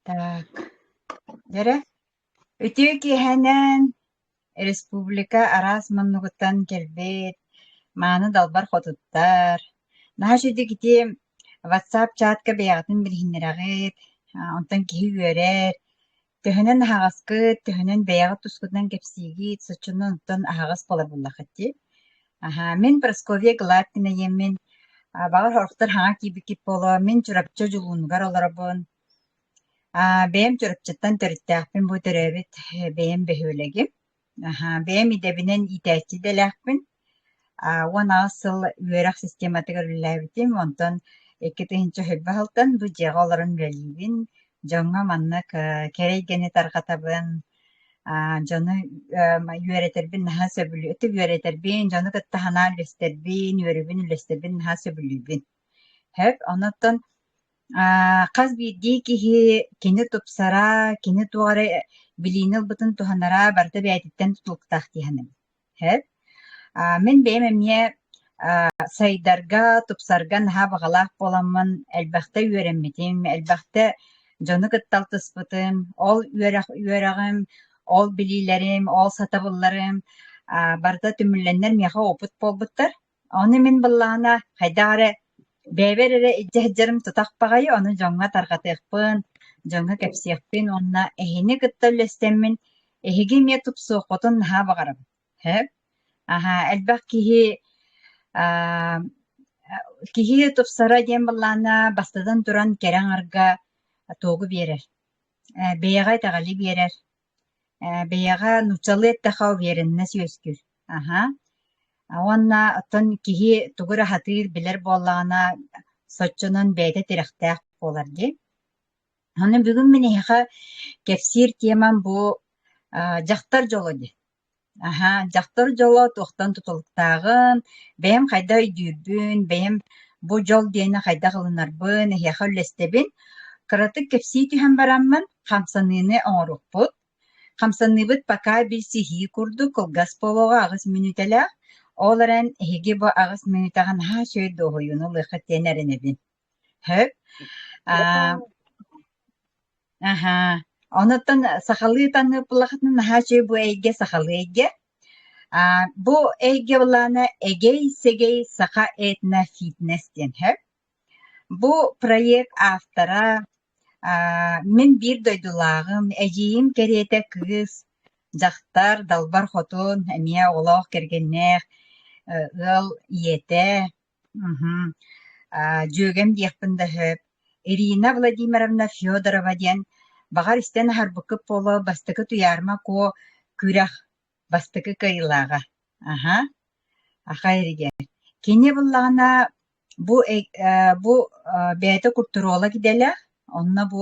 Так, дьэрэ, үтүө киэһэнэн республика араас муннугуттан кэлбит мааны далбар хотуттар. Наһаа үчүгэй ити WhatsApp чатка бэйэҕитин билиһиннэрэҕит, онтон киһи үөрэр. Төһөнөн аһаҕаскыт, төһөнөн бэйэҕит тускутунан кэпсиигит, соччонон онтон аһаҕас буолар буоллаххыт дии. Аһаа, мин Прасковья Гладкина диэммин, баҕар сорохтор хаҥа киирбиккит буолуо, мин Чурапчы Одьулуунугар олоробун. Бэйэм Чурапчыттан төрүттээхпин, бу төрөөбүт бэйэм бөһүөлэгим. Аһаа, бэйэм идэбинэн иитээччи идэлээхпин. 18 сыл үөрэх систематыгар үлэлээбитим, онтон 2020 сылтан бу дьиэҕэ олорон үлэлиибин. Дьоҥҥо маннык кэрэ эйгэни тарҕатабын, дьону үөрэтэрбин наһаа сөбүлүү үөрэтэрбин, дьону кытта санаа үллэстэрбин, үөрүүбүн үллэстэрбин наһаа сөбүлүүбүн. Сөп, онон хас биирдии киһи кини тупсара, кини туох эрэ билиини ылбытын туһанара барыта бэйэтиттэн тутулуктаах дии саныыбын. Сөп. Мин бэйэм эмиэ сайдарга, тупсарга наһаа баҕалаах буоламмын элбэхтэ үөрэммитим, элбэхтэ дьону кытта алтыспытым. Ол үөрэх үөрэҕим, ол билиилэрим, ол сатабылларым барыта түмүллэннэр миэхэ опыт буолбуттар. Ону мин быллаҕына хайдах эрэ бэйэбэр эрэ илдьэ сылдьарым тутах баҕайы, ону дьоҥҥо тарҕатыахпын, дьоҥҥо кэпсиэхпин уонна эһини кытта үллэстэммин эһиги эмиэ тупсуоххутун наһаа баҕарабын. Сөп? Аһаа, элбэх киһи аа, киһи тупсара диэн былаана бастатан туран кэрэ аҥарга туогу биэрэр, бэйэҕэ итэҕэли биэрэр, бэйэҕэ нууччалыы эттэххэ уверенность үөскүүр. Аһаа. Уонна оттон киһи тугу эрэ сатыыр, билэр буоллаҕына, соччонон бэйэтэ тирэхтээх буолар дии. Аны бүгүн мин эһиэхэ кэпсиир темам бу дьахтар дьоло диэн. Аһаа, дьахтар дьоло туохтан тутулуктааҕын, бэйэм хайдах өйдүүрбүн, бэйэм бу дьол диэни хайдах ылынарбын эһиэхэ үллэстэбин. Кыратык кэпсии түһэн бараммын, хамсаныыны оҥоруохпут. Хамсаныыбыт пока билсиһии курдук кылгас буолуоҕа 8 мүнүүтэлээх. Ол эрэн эһиги бу 8 мүнүүтэҕэ наһаа үчүгэй дуоһуйууну ылыаххыт диэн эрэнэбин. Сөп? Аа, Аһаа, онуттан сахалыы таҥныы буоллаххытына наһаа үчүгэй бу эйгэ сахалыы эйгэ. Бу эйгэ былаана Эгэй-сэгэй саха этно-фитнес диэн сөп. Бу проект автора мин биир дойдулааҕым, эдьиийим кэриэтэ кыыс, дьахтар, далбар хотун, эмиэ оҕолоох кэргэннээх, ыал ийэтэ, Мгм. Дьүөгэм диэхпин да сөп. Ирина Владимировна Федорова диэн баҕар истэн аһарбыккыт буолуо бастакы Туйаарыма Куо күрэх бастакы кыайыылааҕа. Аһа, аха эригэр. Кини буллаҕына бу бу бэйэтэ культуролог идэлээх, онно бу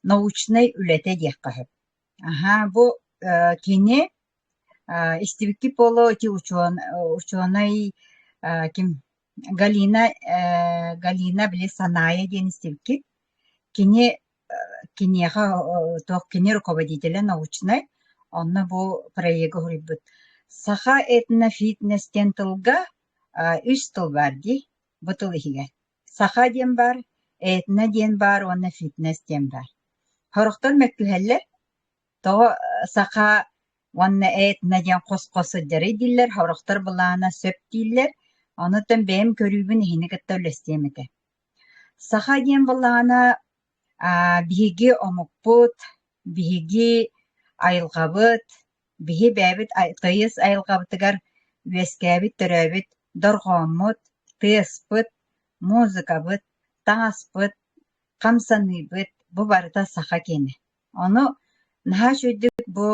научнай үлэтэ диэххэ сөп. Аһа, бу кини Истибиккит буолуо ити учуонай ким Галина Галина били Санаайа диэн истибиккит. Кини киниэхэ туох кини руководителэ научнай, онно бу проегы суруйбут. Саха этнофитнес диэн тылга үс тыл баар дии, бу тыл иһигэр. Саха диэн баар, этно диэн баар уонна фитнес диэн баар. Сорохтор мөккүһэллэр, Тоҕо саха уонна этно диэн хос-хос сылдьарый дииллэр, сорохтор былаана сөп дииллэр. Онуттан бэйэм көрүүбүн эһини кытта үллэстиэм этэ. Саха диэн былаана биһиги омукпут, биһиги айылҕабыт, биһи бэйэбит тыйыс айылҕабытыгар үөскээбит, төрөөбүт дорҕооммут, тыаспыт, музыкабыт, таҥаспыт, хамсаныыбыт бу барыта саха киэнэ. Ону наһаа үчүгэйдик бу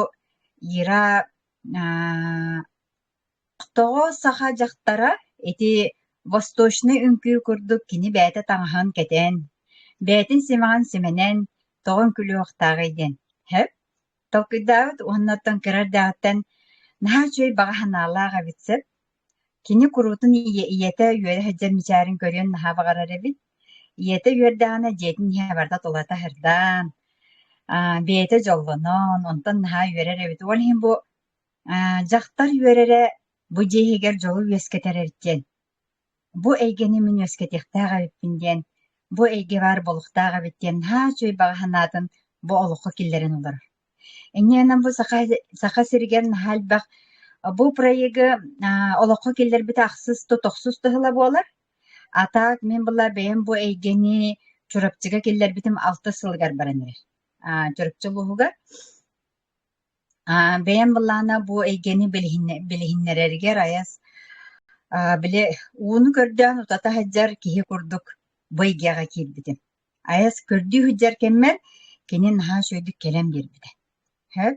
Ира тоҕо саха дьахтара ити восточнай үҥкүү курдук кини бэйэтэ таҥаһын кэтэн, бэйэтин симэҕин симэнэн тоҕо үҥкүүлүөхтааҕый диэн сөп толкуйдаабыт уонна оттон кыра эрдэҕиттэн наһаа үчүгэй баҕа санаалаах эбит сөп. Кини куруутун ийэтэ үөрэ сылдьар мичээрин көрүөн наһаа баҕарар эбит. Ийэтэ үөрдэҕинэ дьиэтин иһэ барыта тулата сырдаан, бэйэтэ дьоллонон, онтон наһаа үөрэр эбит. Ол иһин бу дьахтар үөрэрэ бу дьиэ иһигэр дьолу үөскэтэр эбит диэн, бу эйгэни мин үөскэтиэхтээх эбиппин диэн. Бу эйгэ баар буолуохтаах эбит диэн наһаа үчүгэй баҕа санаатын бу олоххо киллэрэн олорор. Инньэ бу Саха, Саха сиригэр наһаа элбэх бу проегы олоххо киллэрбитэ ахсыс да тохсус да сыла буолар. А так мин была бэйэм бу эйгэни Чурапчыга киллэрбитим алтыс сылыгар баран эрэр. Чурапчы улууһугар. Бэйэм былаана бу эйгэни билиһиннэрэригэр айас били ууну көрдөөн утата сылдьар киһи курдук бу эйгэҕэ киирбитим. Айас көрдүү сылдьар кэммэр кини наһаа үчүгэйдик кэлэн биэрбитэ. Сөп.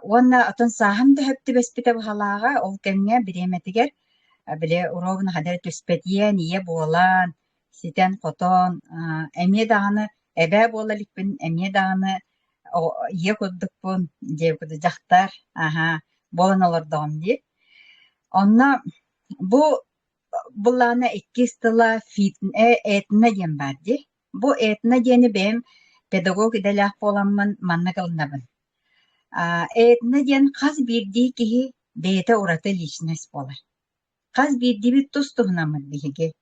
Уонна оттон сааһым да сөп түбэспитэ быһалааҕа, ол кэмҥэ бириэмэтигэр били уруогун хадары түспэтиэн, ийэ буолан, ситэн-хотон, эмиэ даҕаны эбээ буола иликпин, эмиэ даҕаны ийэ курдукпун, дьиэ курдук дьахтар, аһаа, буолан олордоҕум дии. Онно бу былаана иккис тыла этно диэн баар дии. Бу этно диэни бэйэм педагог идэлээх буоламмын маннык ылынабын. Этно диэн хас биирдии киһи бэйэтэ ураты личность буолар. Хас биирдиибит тус-туһунаммыт биһиги.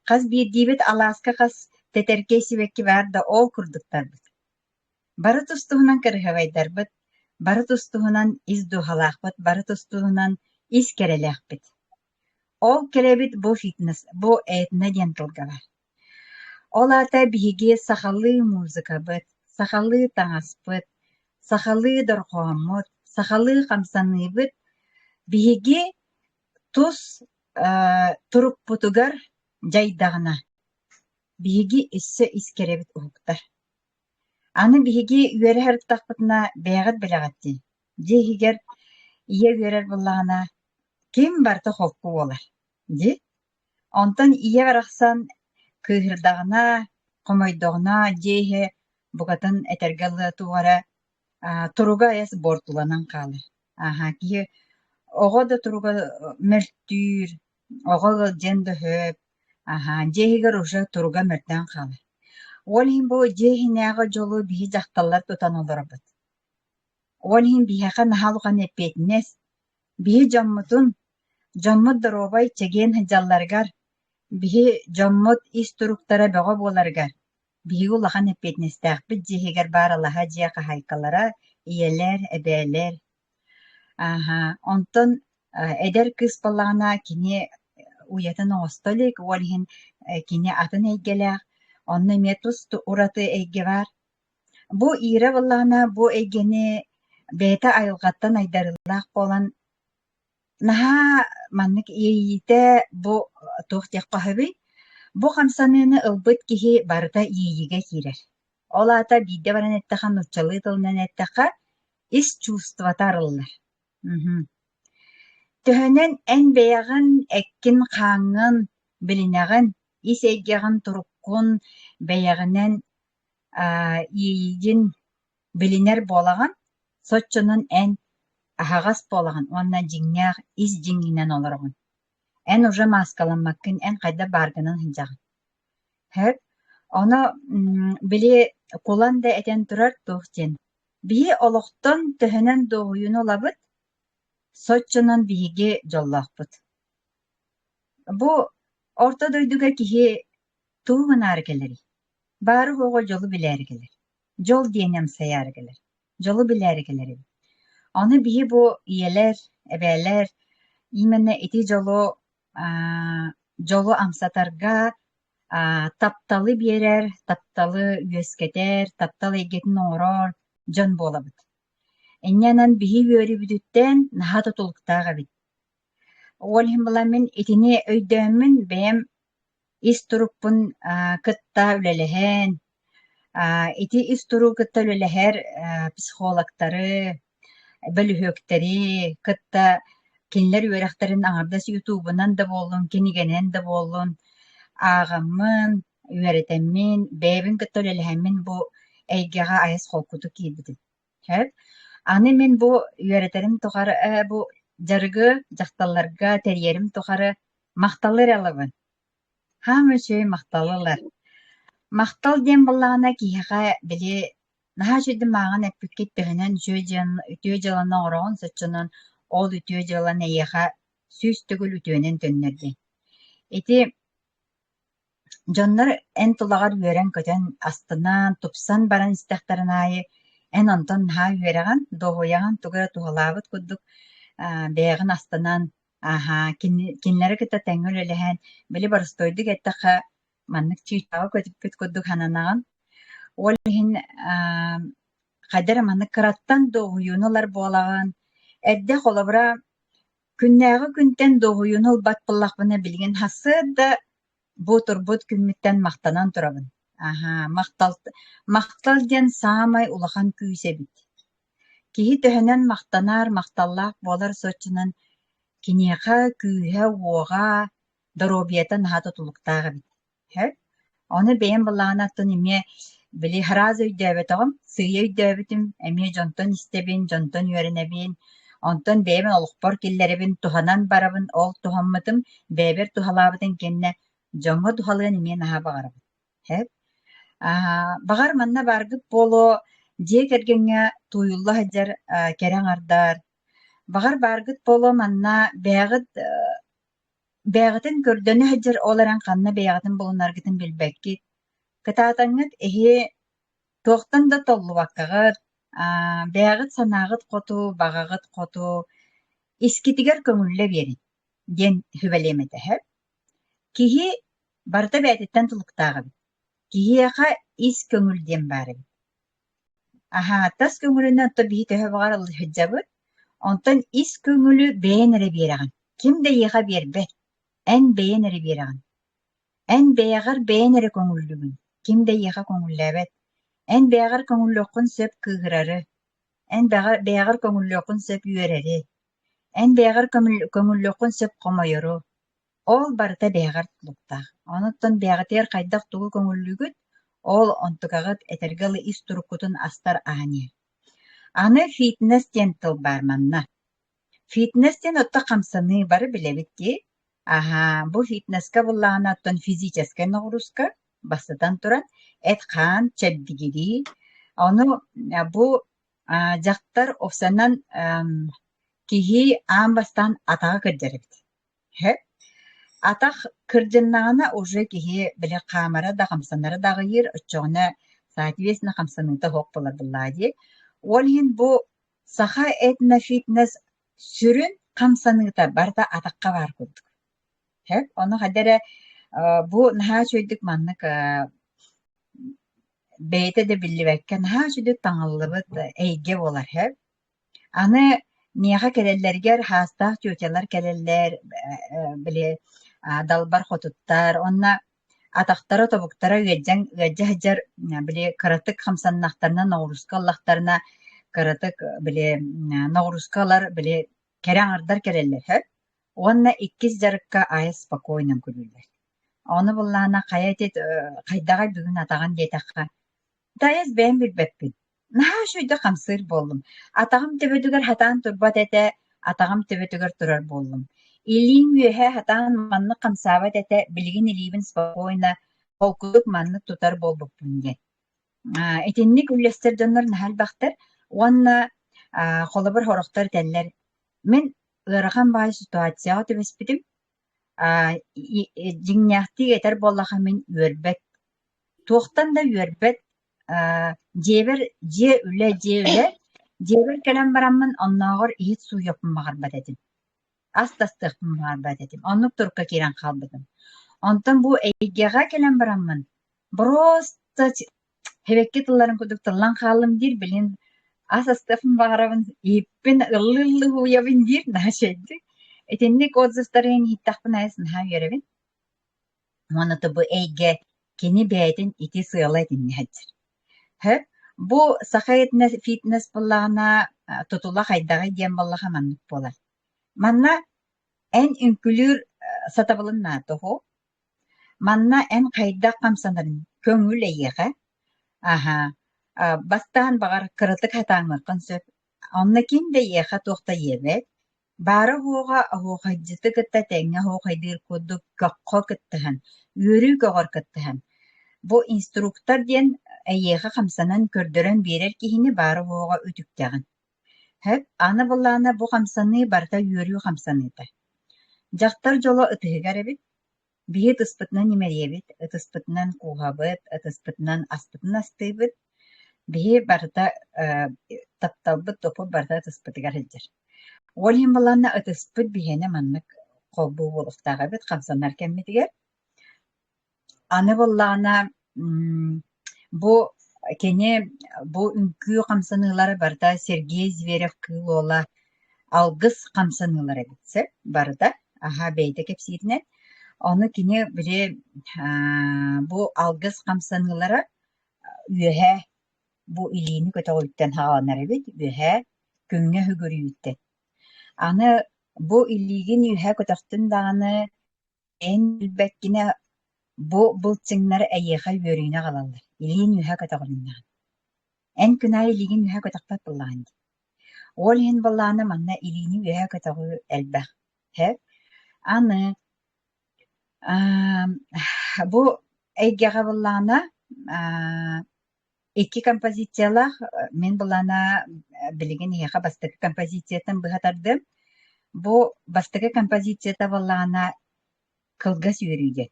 Хас биирдиибит алааска хас тэтэркэй сибэкки баар да ол курдуктарбыт. Бары тус-туһунан кырыһабайдарбыт, бары тус-туһунан ис дууһалаахпыт, бары тус-туһунан ис кэрэлээхпит. Ол кэрэбит бу фитнес, бу этно диэн тылга баар. Ол аата биһиги сахалыы музыкабыт, сахалыы таҥаспыт, сахалыы дорҕооммут, сахалыы хамсаныыбыт биһиги тус турукпутугар дьайдаҕына, биһиги өссө ис кэрэбит уһуктар. Аны биһиги үөрэ сырыттахпытына бэйэҕит билэҕит дии, дьиэ иһигэр ийэ үөрэр буоллаҕына, ким барыта холку буолар дии. Онтон ийэ барахсан кыыһырдаҕына, хомойдоҕуна дьиэ иһэ букатын этэргэ дылы туох эрэ туруга эс буортуланан хаалар. Аһа киһи оҕо да туруга мөлтүүр, оҕо ыалдьыан да сөп, аһа дьиэ иһигэр уже туруга мөлтөөн хаалар. Ол иһин бу дьиэ иһинээҕи дьолу биһи дьахталлар тутан олоробут. Ол иһин биһиэхэ наһаа улахан эппиэтинэс. Биһи дьоммутун, дьоммут доруобай, чэгиэн сылдьалларыгар, биһи дьоммут ис туруктара бөҕө буоларыгар биһиги улахан эппиэтинэстээхпит дьиэ иһигэр баар алаһа дьиэ хаһаайкалара, ийэлэр, эбээлэр. Ааһа, онтон эдэр кыыс буоллаҕына кини уйатын оҥосто илик, ол иһин кини атын эйгэлээх, онно эмиэ тус ураты эйгэ баар. Бу Ира буоллаҕына бу эйгэни бэйэтэ айылҕаттан айдарыылаах буолан наһаа маннык иэйиитэ бу туох диэххэ сөбүй, бу хамсаныыны ылбыт киһи барыта иэйиигэ киирэр. Ол аата биирдэ баран эттэххэ, нууччалыы тылынан эттэххэ, ис чувствота арыллар. Мгм. Төһөнөн эн бэйэҕин, эккин-хааҥҥын билинэҕин, ис эйгэҕин, туруккун бэйэҕинэн иэйиигин билинэр буолаҕын, соччонон эн аһаҕас буолаҕын уонна дьиҥнээх ис дьиҥҥинэн олороҕун. Эн уже мааскаламмаккын, эн хайдах бааргынан сылдьаҕын. Сөп. Ону били Кулан да этэн турар туох диэн биһи олохтон төһөнөн дуоһуйууну ылабыт, соччонон биһиги дьоллоохпут. Бу орто дойдуга киһи тугу гынаары кэлэрий? Баары-суоҕу дьолу билээри кэлэр. Дьол диэни амсайаары кэлэр. Дьолу билээри кэлэр эбит. Ону биһи бу ийэлэр, эбээлэр именно ити дьолу дьолу амсатарга тапталы биэрэр, тапталы үөскэтэр, таптал эйгэтин оҥорор дьон буолабыт. Инньэ гынан биһи үөрүүбүтүттэн наһаа тутулуктаах эбит. Ол иһин була мин итини өйдөөммүн бэйэм ис турукпун кытта үлэлэһэн, ити ис туругу кытта үлэлэһэр психологтары, бөлүһүөктэри кытта кинилэр үөрэхтэрин аҥардас ютубунан да буоллун, кинигэнэн да буоллун ааҕаммын, үөрэтэммин, бэйэбин кытта үлэлэһэммин бу эйгэҕэ айас холкутук киирбитим. Сөп. Аны мин бу үөрэтэрим тухары бу дьарыгы дьахталларга тэрийэрим тухары махталы эрэ ылабын. Хаама үчүгэй махталы ылар. Махтал диэн буоллаҕына киһиэхэ били наһаа үчүгэйдик мааҕын эппиккит төһөнөн үчүгэй дьыаланы үтүө дьыаланы оҥороҕун соччонон ол үтүө дьыалан эйиэхэ 100 төгүл үтүөнэн төннөр диэн. Ити. Дьоннор эн тулаҕар үөрэн-көтөн, астынан, тупсан баран истэхтэрин аайы эн онтон наһаа үөрэҕин, дуоһуйаҕын, тугу эрэ туһалаабыт курдук бэйэҕин астынан, аһаа, кинилэри кытта тэҥҥэ үлэлэһэн, били боростуойдук эттэххэ, маннык чыычааҕы көтүппүт курдук сананаҕын. Ол иһин хайдах эрэ маннык кыраттан дуоһуйууну ылар буолаҕын. Эрдэ холобура күннээҕи күнтэн дуоһуйууну ылбат буоллахпына билигин сарсыарда бу турбут күммүттэн махтанан турабын. Аһаа, махтал, махтал диэн саамай улахан күүс эбит. Киһи төһөнөн махтанар, махталлаах буолар соччонон киниэхэ күүһэ-уоҕа, доруобуйата наһаа тутулуктаах эбит. Сөп. Ону бэйэм былаана оттон эмиэ били сразу өйдөөбөтөҕүм, сыыйа өйдөөбүтүм, эмиэ дьонтон истэбин, дьонтон үөрэнэбин, онтон бэйэм олохпор киллэрэбин, туһанан барабын, ол туһаммытым бэйэбэр туһалаабытын кэннэ дьоҥҥо туһалыан эмиэ наһаа баҕарабын. Сөп. Аа, баҕар манна бааргыт буолуо, дьиэ кэргэҥҥэ тууйулла сылдьар кэрэ аҥардар, баҕар бааргыт буолуо манна бэйэҕит Бэйэҕитин көрдөнө сылдьар ол эрэн ханна бэйэҕитин булунаргытын билбэккит. Кытаатаҥҥыт эһи туохтан да толлубаккаҕыт, бэйэҕит санааҕыт хоту, баҕаҕыт хоту искитигэр көҥүллэ биэриҥ диэн сүбэлиэм этэ сөп. Киһи барыта бэйэтиттэн тулуктаах эбит. Киһиэхэ ис көҥүл диэн баар эбит. Аһаа, тас көҥүлүнэн оттон биһи төһө баҕар сылдьабыт, онтон ис көҥүлү бэйэн эрэ биэрэҕин. Ким да эйиэхэ биэрбэт, эн бэйэн эрэ биэрэҕин. Эн бэйэҕэр бэйэн эрэ көҥүллүгүн, ким да эйиэхэ көҥүллээбэт. Эн бэйэҕэр көҥүллүөххүн сөп кыыһырары, эн бэйэҕэр көҥүллүөххүн сөп үөрэри, эн бэйэҕэр көҥүллүөххүн сөп хомойору. Ол барыта бэйэҕэр тутулуктаах. Онуттан бэйэҕитигэр хайдах тугу көҥүллүүгүт, ол онтукаҕыт этэргэ дылы ис туруккутун астар аһан иһэр. Аны фитнес диэн тыл баар манна. Фитнес диэн оттон хамсаныы бары билэбит дии. Аһаа, бу фитнеска буллаҕына оттон физическэй ноҕурууска, бастатан туран, эт-хаан чэбдигирии. Ону бу дьахтар овсанан киһи аан бастаан атаҕа кырдьар эбит. Сөп. Атах кырдьыннаҕына уже киһи били хаамара да хамсанара да аҕыйыыр, оччоҕуна соответственно хамсаныыта суох буолар буоллаҕа дии. Ол иһин бу саха этнофитнес сүрүн хамсаныыта барыта атахха баар курдук. Сөп. Ону хайда эрэ бу наһаа үчүгэйдик маннык бэйэтэ да биллибэккэ наһаа үчүгэйдик таҥыллыбыт эйгэ буолар сөп. Аны миэхэ кэлэллэригэр хаастаах тетялар кэлэллэр, били далбар хотуттар уонна атахтара тобуктара ыалдьан ыалдьа сылдьар били кыратык хамсаннахтарына ноҕурууска ыллахтарына кыратык били ноҕурууска ылар били кэрэ аҥардар кэлэллэр сөп. Уонна иккис дьарыкка аайы спокойно күлүүллэр. Ону буллаҕына хайа ити хайдаҕай бүгүн атаҕын диэтэххэ, Таайас бэйэм билбэппин Наһаа үчүгэйдик хамсыыр буоллум. Атаҕым төбөтүгэр сатаан турбат этэ, атаҕым төбөтүгэр турар буоллум. Илиим үөһэ сатаан маннык хамсаабат этэ, билигин илиибин спокойно, холкутук маннык тутар буолбуппун диэн. Итинник үллэстэр дьоннор наһаа элбэхтэр уонна холобур сорохтор этэллэр, мин ыарахан баҕайы ситуацияҕа түбэспитим, дьиҥнээхтии этэр буоллахха мин үөрбэт, туохтан да үөрбэт дьиэбэр дьиэ үлэ дьиэ үлэ дьиэбэр кэлэн бараммын оннооҕор иһит сууйуохпун баҕарбат этим, ас да астыахпын баҕарбат этим, оннук турукка киирэн хаалбытым. Онтон бу эйгэҕэ кэлэн бараммын просто Эбэкки тылларын курдук тыллан хааллым диир, билин ас астыахпын баҕарабын, иһиппин ыллыы-ыллыы һууйабын диир, наһаа үчүгэйдик. Итинник отзывтары иһиттэхпинэ айас наһаа үөрэбин. Уонна бу эйгэ кини бэйэтин ити сыала итиннэ сылдьар. Сөп. Бу саха фитнес буоллаҕына тутула хайдаҕый диэн буоллаха маннык буолар. Манна эн үҥкүүлүүр сатабылын наада уһу. Манна эн хайдах хамсанарын көҥүл эйиэхэ, аһаа, бастаан баҕар кыратык хатааҥыаххын сөп, онно ким да эйиэхэ туох да иэбэт, баара-суоҕа оһуохайдьыты кытта тэҥҥэ оһуохайдыыр курдук көххө кыттыһан, үөрүү көҕөр кыттыһан. Бу инструктор диэн эйиэхэ хамсанан көрдөрөн биэрэр киһини баара-суоҕа үтүктэҕин. Сөп, аны былаана бу хамсаныы барыта үөрүү хамсаныыта. Дьахтар дьоло ытыһыгар эбит. Биһи ытыспытынан имэрийэбит, ытыспытынан кууһабыт, ытыспытынан аспытын астыыбыт. Биһи барыта тапталбыт, топпут барыта ытыспытыгар сылдьар. Ол иһин балаанна ытыспыт биһиэнэ маннык холбуу буолуохтаах эбит хамсанар кэммитигэр. Аны буоллаҕына бу кини бу үҥкүү хамсаныылара барыта Сергей Зверев-Кыыл Уола алгыс хамсаныылара эбит сөп барыта аһаа бэйэтэ кэпсииринэн. Ону кини били бу алгыс хамсаныылара үөһээ бу илиини көтөҕүүттэн саҕаланар эбит, үөһээ күҥҥэ сүгүрүйүүттэн. Аны бу илиигин үөһээ көтөхтүн даҕаны Эн билбэккинэ бу былчыҥнар эйиэхэ үөрүүнү аҕалаллар, илиин үөһэ көтөҕүлүннэҕин. Эн күн аайы илиигин үөһэ көтөхпөт буоллаҕыҥ дии. Ол иһин буоллаҕына манна илиини үөһэ көтөҕүү элбэх. Һэ? Аны бу эйгэҕэ буоллаҕына икки композициялаах мин былаана билигин эһиэхэ бастакы композициятын быһа тардым. Бу бастакы композицията буоллаҕына кылгас үөрүү диэн.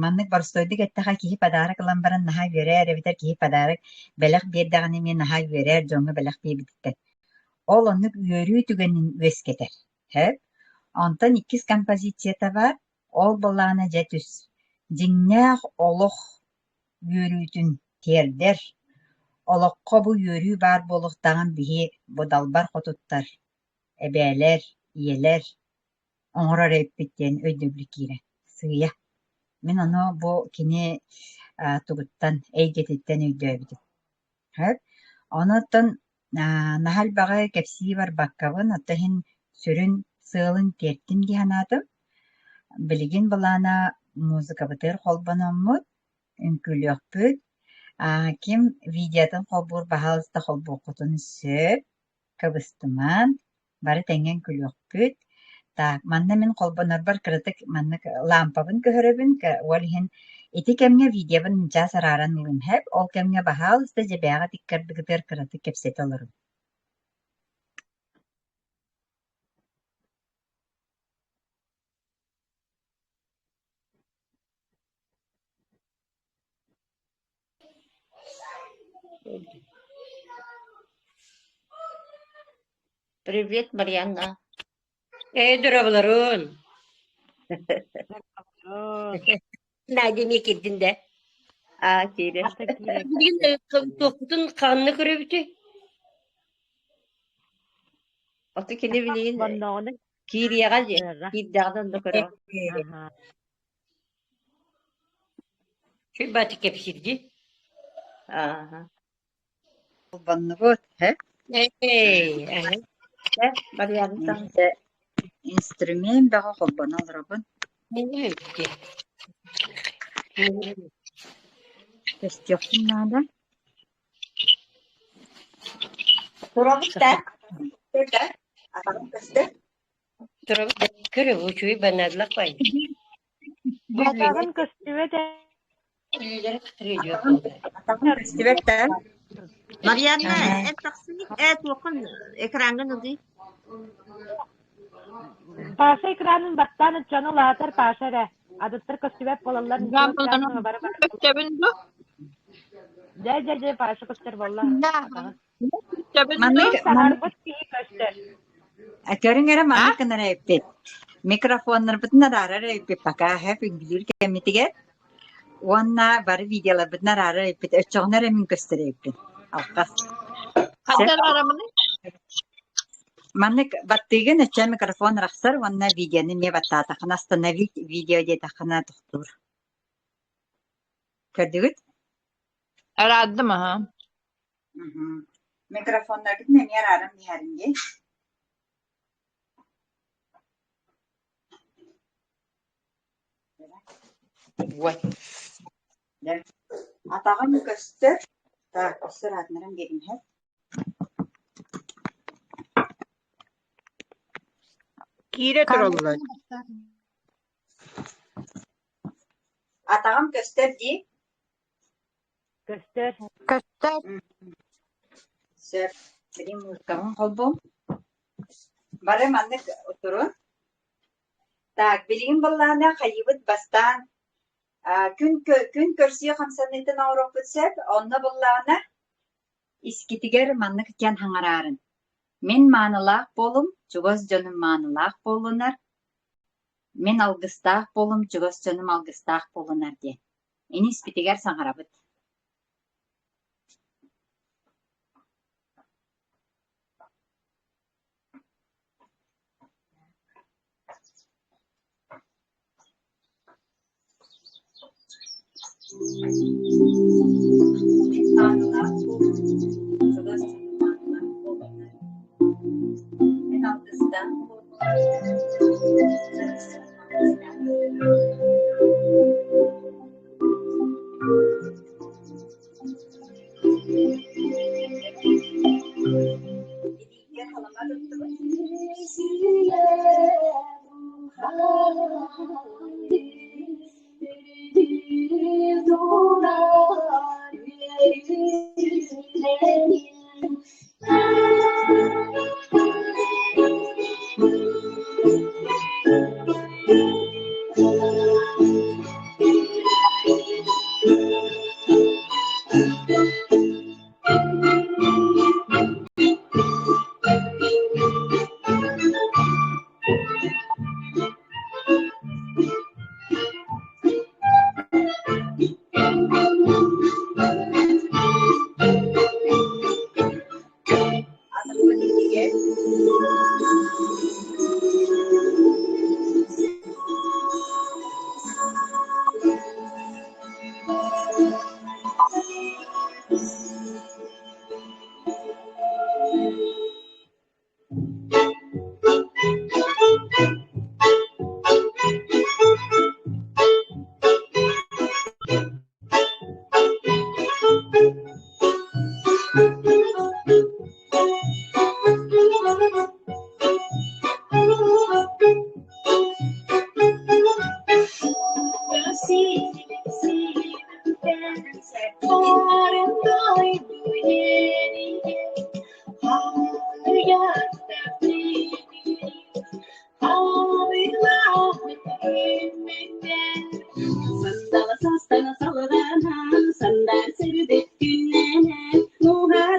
Маннык боростуойдук эттэххэ киһи подарок ылан баран наһаа үөрэр эбэтэр киһи подарок бэлэх биэрдэҕинэ эмиэ наһаа үөрэр дьоҥҥо бэлэх биэрбититтэн. Ол оннук үөрүү түгэнин үөскэтэр. Сөп. Онтон иккис композицията баар, ол былаана дьэ түс. Дьиҥнээх олох үөрүүтүн тиэрдэр, олоххо бу үөрүү баар буолуохтааҕын биһи бу далбар хотуттар, эбээлэр, ийэлэр оҥорор эбиппит диэн өйдөбүл киирэр. Сыыйа. Мин ону бу кини тугуттан, эйгэтиттэн өйдөөбүтүм. Сөп. Онуттан наһаа элбэҕи кэпсии барбаккабын, оттон иһин сүрүн сыалын тиэртим дии санаатым. Билигин былаана музыкабытыгар холбономмут, үҥкүүлүөхпүт. Ким видеотын холбуур баһаалыста холбуоххутун сөп, кыбыстымаҥ, бары тэҥҥэ үҥкүүлүөхпүт. Так, манна мин холбонорбор кыратык маннык лаампабын көһөрөбүн, ол иһин ити кэмҥэ видеобын чаас арааран ылыам сөп, ол кэмҥэ баһаалыста дьэбээҕэ тиккэрдигитигэр кыратык кэпсэтэ олоруҥ. Привет, Марианна. Ээ, дорооболорун. Надя эмиэ киирдин да? Аа, киирэр. Билигин туохпутун ханна көрөбүтүй? Ото кини билигин Хонноҕуна киириэҕэ дии. тыаҕа. Киирдэҕинэ онно көрөҕүн. Аһаа. Чуйбааты кэпсиирдии. Ааха. Холбоннубут, һэ? Эй, аһа. Чэ, Марианна таҕыс. Дьэ, инструмент бөҕө холбоно олоробун. Көстүөхпүн наада. Турабыт да? Да? Атаҕым көстөр? Турабыт да көрө учуй банадлах бай. Атаҕын көстүбэт ээ. Илиилэрэ кытырыйдыа буолла. Атаҕым көстүбэт да? Марианна, эн тахсыы, ээ туоххун экраҥҥын ылыы. Паша экранын баттаан ыччаны улаатар Паша эрэ. Атыттар көстүбэт буолаллар, ничего страшного, бары баар. Көстөбүн дуо? Дьэ, дьэ, дьэ, Паша көстөр буолла. Атаҕын. Көстөбүн дуо? Маннык, маннык Саҥарбыт киһи көстөр. Көрүҥ эрэ А? маннык гынар эбиппит. Микрофоннарбытын араарар эбиппит пока һэп үҥкүүлүүр кэммитигэр. Уонна бары видеоларбытын араарар эбиппит. Оччоҕуна эрэ мин көстөр эбиппин. Алҕас. Сөп. Ханна арарамыный? Маннык баттыыгын өччө микрофон арахсар уонна видеоны эмиэ баттаатаххына остановить видео диэтэххинэ тохтуур. Көрдүгүт? Араардым аһа. Микрофоннаргытын эмиэ арааран иһэрин дии. Вот. Атаҕым көстөр. Так, өссө ыраатыннаран биэриҥ иһэр. Киирэ тураллар. Атаҕым көстөр дии. Көстөр. Көстөр. Сөп. Билигин музыкабын холбуом. Бары маннык турун. Так, билигин былаана хайыыбыт бастаан күн көрсүө хамсаныытын оҥоруохпут сөп. Онно былаана искитигэр маннык диэн хаҥараарын. Мин маанылаах буолум, чугас дьонум маанылаах буоллунар, мин алгыстаах буолум, чугас дьонум алгыстаах буоллунар диэн. Ини испитигэр саҥарабыт. Мин маанылаах буолум, чугас дьонум маанылаах буоллунар, мин алгыстаах буоллум, чугас дьонум алгыстаах буоллунар. Илиигэ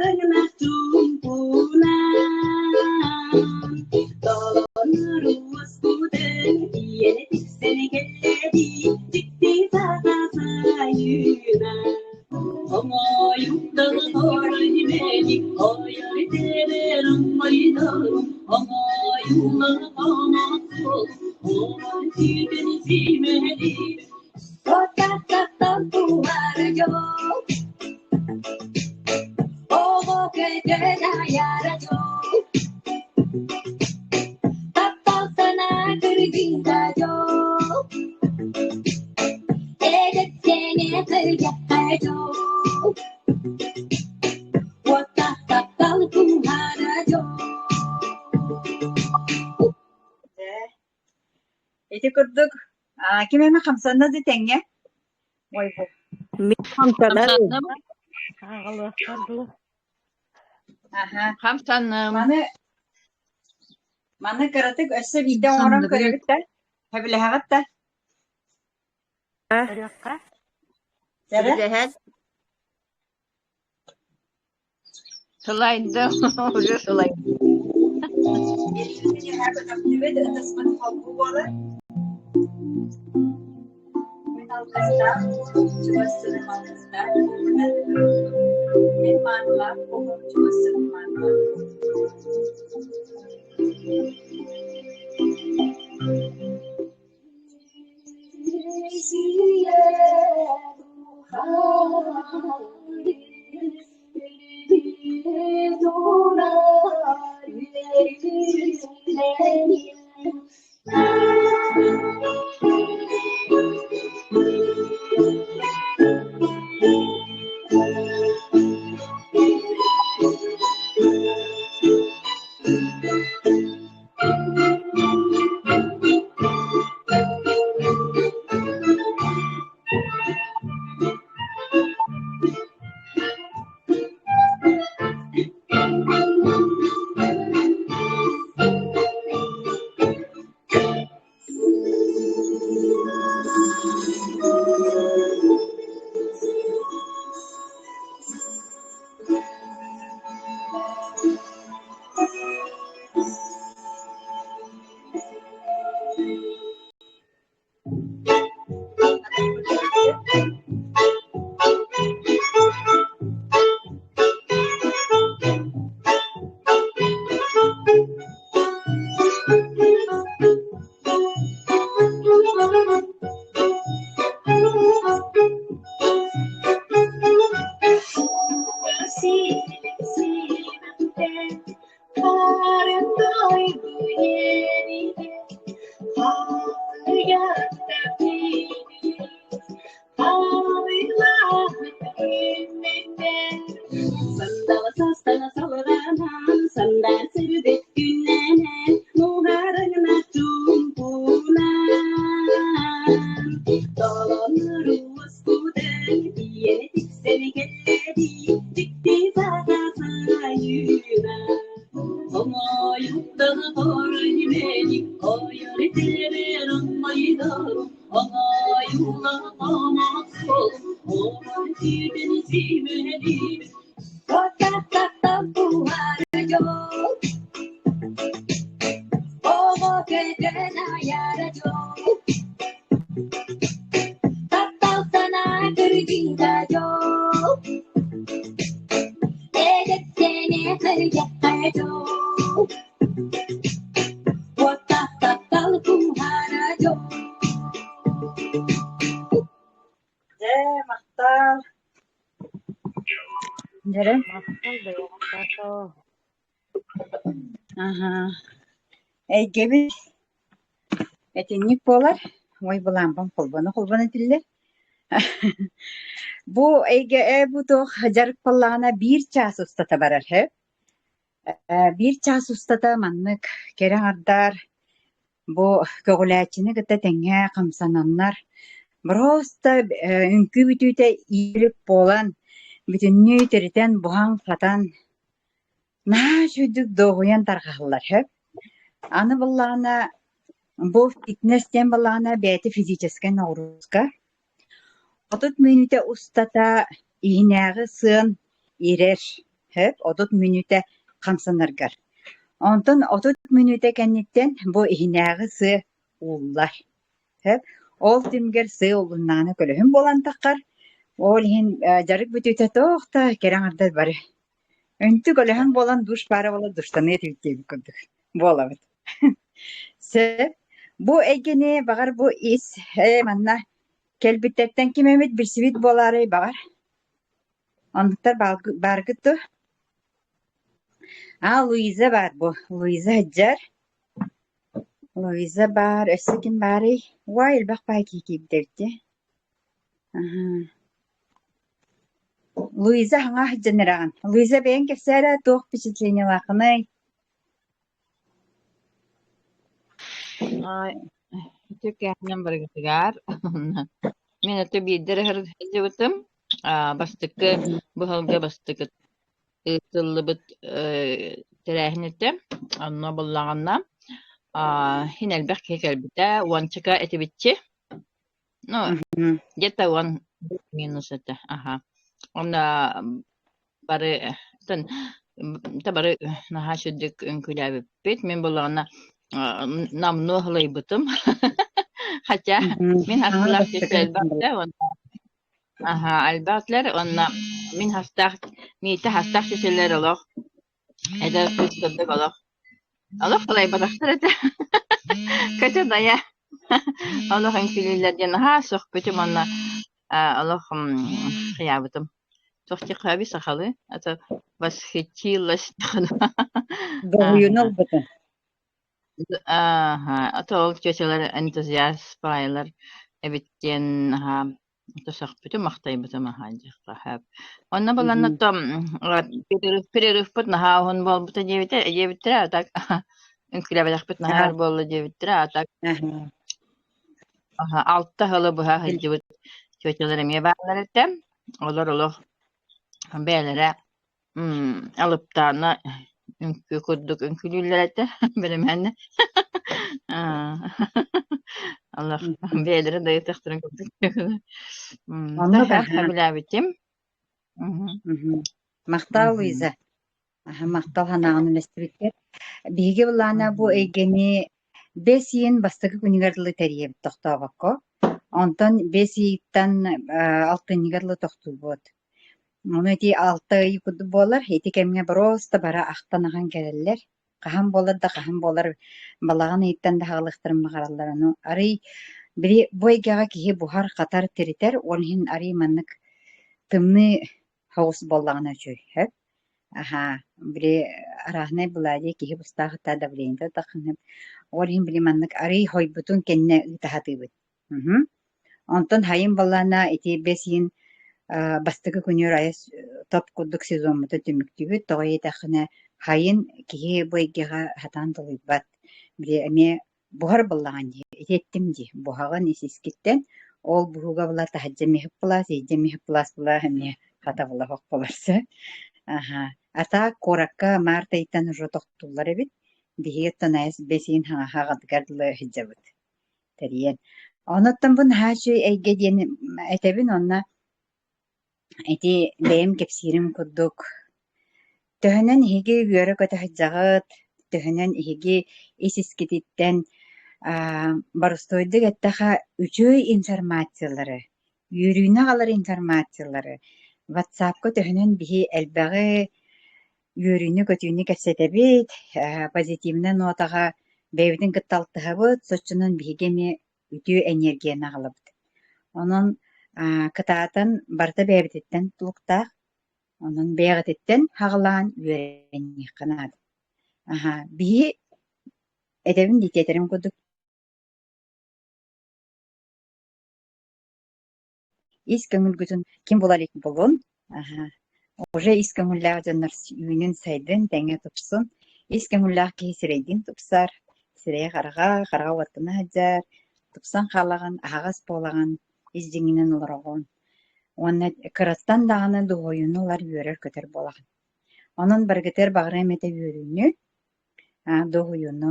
халыма туттубут. Атахпыт иһигэр Ити курдук ким эмэ хамсанна да тэҥҥэ Ой, бу. Мин хамсанарым. Аҕалыахтар дуу. Аха. Хамсанным. Маны маны кыратык өссө биирдэ оҥорон көрөбүт да? Сөбүлэһэҕит да? Көрүөххэ. Дьэрэ? Сөбүлэһэн. Сылайдым, уже сылайдым. Илиибитин үөһэ көтөхтүбүт, ытыспыт холбуу буолар. Мин алгыстаах буолум, чугас дьонум алгыстаах буоллунар. Мин маанылаах буолум, чугас дьонум маанылаах буоллунар. Дьэ, махтал. Дьэрэ. Махтал бэйэҕэ Саша. Аһа. Эйгэбит итинник буолар. Ой, былаампам холбоно-холбоно этиллэр. Бу эйгэ ээ бу туох дьарык буоллаҕына биир чаас устата барар һэ. Э, биир чаас устата маннык кэрэ аҥардар бу көҕүлээччини кытта тэҥҥэ хамсананнар просто э, үҥкүү бүтүүтэ иирик буолан бүтүннүү тиритэн буһан-хатан наһаа үчүгдүк дуоһуйан тарҕаһаллар сөп. Аны буоллаҕына бу фитнес диэн буоллаҕына бэйэтэ физическэй ноҕурууска 30 мүнүүтэ устата иһинээҕи сыан ирэр, сөп, 30 мүнүүтэ хамсанаргар. Онтон 30 мүнүүтэ кэнниттэн бу иһинээҕи сыа ууллар, сөп. Ол түмүгэр сыа уулуннаҕына көлөһүн буолан таххар. Ол иһин э, дьарык бүтүүтэ туох да кэрэ аҥардар бары Үнтү көлөһөн буолан душ баара буолан душтаныа этибит диэбит курдук буолабыт. Сөп. Бу эйгэни баҕар бу ис ээ манна кэлбиттэртэн ким эмит билсибит буолаарай баҕар? Оннуктар бааргыт дуо? Аа, Луиза баар бу. Луиза сылдьар. Луиза баар. Өссө ким баарый? Уай, элбэх баай киһи киирдэ эбит дии. Аһаа. Луиза хаҥа сылдьан эрэҕин. Луиза бэйэҥ кэпсээ эрэ, туох впечатлениелааххыный? Ай, ити кэһинэн барыгытыгар мин это биирдэ эрэ сылдьыбытым. Аа, бастакы быһалга бастакы ыытыллыбыт э, тэрээһин этэ. Онно буллаҕына аа, иһин элбэх киһи кэлбитэ. Уончака этибитчи. Ну, Мгм. где-то он минус это, ага. Он бары тэн та бары наһаа сүрдүк үҥкүүлээбиппит. Мин буллаҕына намнуо ылайбытым. Хотя Мгм. мин Аҕа хастылаах бастакы чэчэ элбэх да уонна аха элбэхтэр уонна мин хастаах миитэ хастаах чэчэлэр олох эдэр кыыс курдук олох Олох кылайбатахтар этэ. Көтө дайа. Олох үҥкүүлүүллэр диэн наһаа сөхпүтүм уонна аа, олох м, хайаабытым. Туох диэххэ сахалыы? Это восхитилась. Доһуйуну ылбытым. Ааха, а то ол чүөчэлэр энтузиаст баайылар эбит диэн аһаа Сөхпүтүм, махтайбытым аһаа диэххэ сөп. Онно булан Мгм. оттон перерывпыт наһаа уһун буолбута диэбитэ диэбиттэрэ, а так үҥкүүлээбэтэхпит наһаа Аһа, өр буолла диэбиттэрэ, а так аһа. аһа, алта сылы быһа сылдьыбыт тетялар эмиэ бааллар этэ. Олор олох бэйэлэрэ М, алыптаана үҥкүү курдук үҥкүүлүүллэр этэ бэлэмээннэ. Аа, Олох Мгм. бэйэлэрэ да ыйытыахтарын курдук. М, Оннук таһа аһа. сөбүлээбитим. Мгм. Мгм. Махтал, Мгм. Луиза. Аһа, махтал санааҕын үллэстибиккэр. Биһиги былаана бу Мгм. эйгэни бэс ыйын бастакы күнүгэр дылы тэрийэбит тохтообокко. Онтон бэс ыйыттан э, алтынньыга дылы тохтуубут. Ону ити алта ый курдук буолар, ити кэмҥэ боруоста бара ахтан ахан кэлэллэр. Хаһан буолар да хаһан буолар балаҕан ыйыттан да аҕалыахтарын баҕараллар. Ону арый били бу эйгэҕэ киһи буһар-хатар, тиритэр, ол иһин арый маннык тымныы соҕус буоллаҕына үчүгэй сөп. Аһаа, били арааһынай былаадьыйа киһи бустаах давлениета тахханып, ол иһин били маннык арый хойбутун кэннэ ыыта сатыыбыт. Мгм. Онтон хайын балаана ити бэс ыйын аа, бастакы күнүгэр айа топ курдук сезоммутун түмүктүүбүт. Тоҕо диэтэххинэ, хайын киһи бу эйгэҕэ сатаан тулуйбат. Били эмиэ буһар буоллаҕын дии, ити эттим дии, буһаҕын ис-искиттэн, ол буһууга була таһырдьа эмиэ һыппылаас, иһирдьэ эмиэ һыппылаас була эмиэ Хатабыла суох буолар сөп. Аһа. А так куоракка март ыйтан уже тохтууллар эбит. Биһиги оттон айас бэсиин хаҥаһа аҕатыгар дылы сылдьабыт тэрийэн. Онуттан бу наһаа үчүгэй эйгэ диэн этэбин уонна ити бэйэм кэпсиирим курдук төһөнөн эһиги үөрэ-көтө сылдьаҕыт, төһөнөн эһиги ис-искититтэн аа боростуойдук эттэххэ үчүгэй информациялары, үөрүүнү аҕалар информациялары ватсапка төһөнөн биһи элбэҕи үөрүүнү-көтүүнү кэпсэтэбит, ээ позитивнай нотаҕа бэйэбитин кытта алтыһабыт, соччонон биһиги эмиэ үтүө энергияны аҕалабыт. Онон аа кытаатан барыта бэйэбититтэн тутулуктаах, онон бэйэҕититтэн аҕалаан үөрэниэххэ наада. Аһаа, биһи этэбин дии тиэтэрим курдук Ис көҥүлгүтүн ким була илик булун, аһа, уже ис көҥүллээх дьоннор үүнүн-сайдын, тэҥҥэ тупсун. Ис көҥүллээх киһи сирэйдиин тупсар, сирэйэ хараҕа, хараҕа уоттана сылдьар, тупсан хаалаҕын, аһаҕас буолаҕын, ис дьиҥинэн олороҕун. Уонна кыраттан даҕаны дуоһуйууну ылар, үөрэр-көтөр буолаҕын. Онон барыгытыгар баҕарыам этэ үөрүүнү, дуоһуйууну.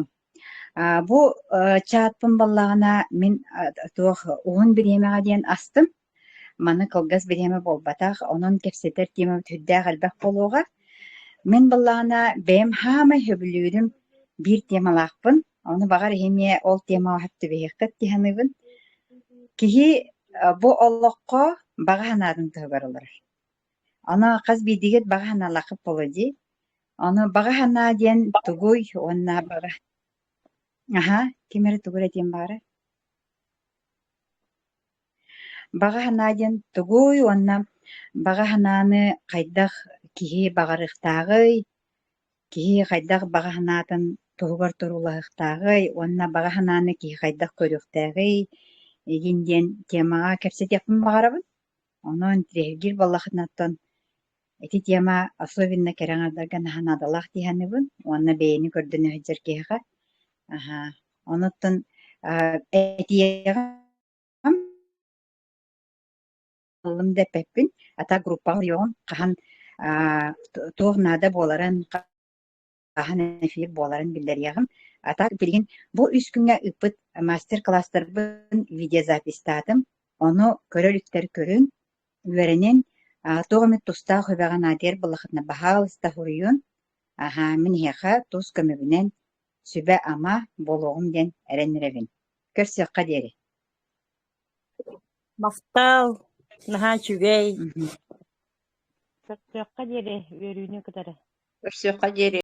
Бу чатпын буоллаҕына мин туох уһун бириэмэҕэ диэн астым. Маны кылгас бириэмэ буолбатах, онон кэпсэтэр темабыт сүрдээх элбэх буолуоҕа. Мин буоллаҕына бэйэм саамай сөбүлүүрүм биир темалаахпын. Ону баҕар эһи эмиэ ол темаҕа сөп түбэһиэххит дии саныыбын. Киһи бу олоххо баҕа санаатын туһугар олорор. Ону хас биирдиигит баҕа санаалааххыт буолуо дии. Ону баҕа санаа диэн тугуй уонна баҕа Аһаа, ким эрэ тугу эрэ этиэн баҕарар? Баҕа санаа диэн тугуй уонна баҕа санааны хайдах киһи баҕарыахтааҕый, киһи хайдах баҕа санаатын туһугар туруулаһыахтааҕый уонна баҕа санааны киһи хайдах көрүөхтээҕий игин диэн темаҕа кэпсэтиэхпин баҕарабын. Онон интириэһиргиир буоллаххытына ити тема особенно кэрэ аҥардарга наһаа наадалаах дии саныыбын уонна бэйэни көрдөнө сылдьар киһиэхэ. Аһаа, онуттан этиэҕим ыллым да эппэппин, а так группаҕа суруйуоҕум хаһан туох наада буоларын, хаһан эфир буоларын биллэриэҕим. А так билигин бу үс күҥҥэ ыыппыт мастер-класстарбын видеозаписьтаатым. Ону көрөр үктэр көрүҥ, үөрэнин, туох эмит тустаах үбэҕэ наадыйар буоллаххытына баһаалыста суруйун. Аһаа, мин эһиэхэ тус көмөбүнэн сүбэ-ама буолуоҕум диэн эрэннэрэбин. Көрсүөххэ диэри. Махтал, наһаа үчүгэй. Көрсүөххэ диэри үөрүүнү кытары. Көрсүөххэ диэри.